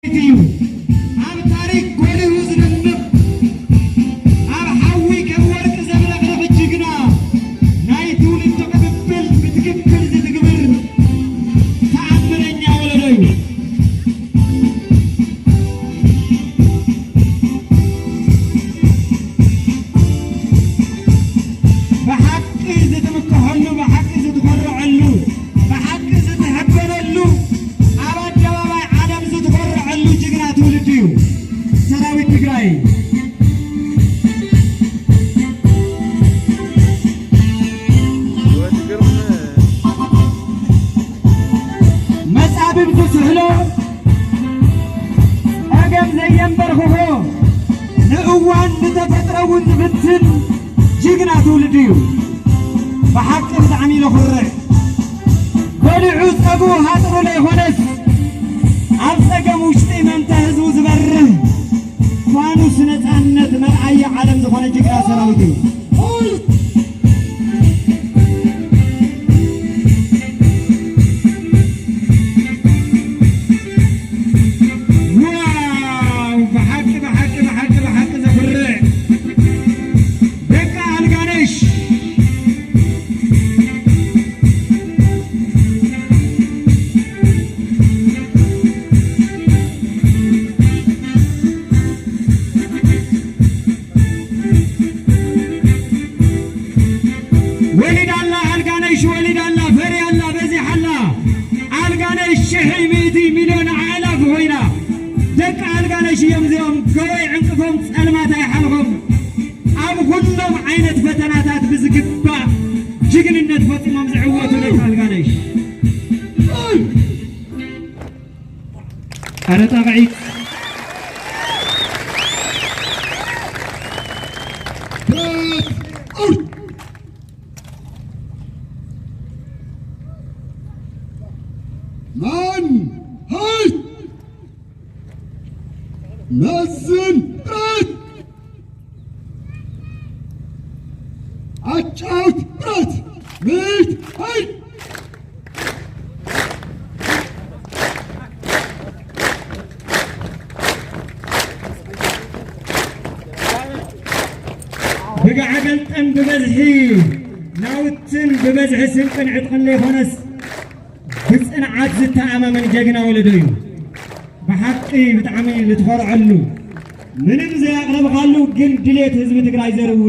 እዩ። ኣብ ታሪክ ጎሊሁ ዝደምቕ፣ ኣብ ሓዊ ከም ወርቂ ዘብረቕርቕ ጅግና፣ ናይ ትውልዲ ቅብብል ብትክክል ዝትግብር ተኣምረኛ ወለዶ እዩ። ብሓቂ ዝትምክሐሉ፣ ብሓቂ ዝትኾረዐሉ፣ ብሓቂ ዝትሕበነሉ፣ ኣብ ኣደባባይ ዓለም ዝትኾረዐሉ ጅግና ትውልዲ እዩ ሰራዊት ትግራይ። መጻብብ ዝስሕሎ፣ ጸገም ዘየንበርክኾ፣ ንእዋን ንተፈጥሮ እውን ዝፍትን ጅግና ትውልዲ እዩ። ብሓቂ ብጣዕሚ ለኹርዕ። በሊዑ ጸግኡ ሃጥሩ ለይኾነስ፣ ኣብ ጸገም ውሽጢ መንታ ህዝቡ ዝበርህ፣ ፋኑስ ነጻነት መርኣያ ዓለም ዝኾነ ጅግና ሰራዊት እዩ። ዋው! ብሓቂ፣ ብሓቂ፣ ብሓቂ፣ ብሓቂ ዘኹርዕ። ደቂ ኣልጋነሽ። ወሊዳ ኣላ ኣልጋነሽ፣ ወሊዳ ኣላ፣ ፈርያ ኣላ፣ በዚሓ ኣላ። ኣልጋነሽ ሽሕ፣ ሚእቲ፣ ሚልዮን፣ ኣእላፍ ኮይና። ደቂ ኣልጋነሽ እዮም እዚኦም፣ ገበይ ዕንቅፎም፣ ጸልማት ኣይሓልፎም። ኣብ ኩሎም ዓይነት ፈተናታት ብዝግባእ ጅግንነት ፈጺሞም ዝዕወቱ ደቂ ኣልጋነሽ። ኣረ ጣቕዒት። ማን ሃይ መዝን ጥረት ኣጫውት ጥረት ምት ሃይ ብጋዕ ገልጠም ብበዝሒ ናውትን ብበዝሒ ስንቅን ዕጥቅን ዘይኮነስ ብጽንዓት ዝተኣማመን ጀግና ወለዶ እዩ። ብሓቂ ብጣዕሚ ልትኾርዐሉ፣ ምንም ዘየቕረብኻሉ ግን ድሌት ህዝቢ ትግራይ ዘርዊ፣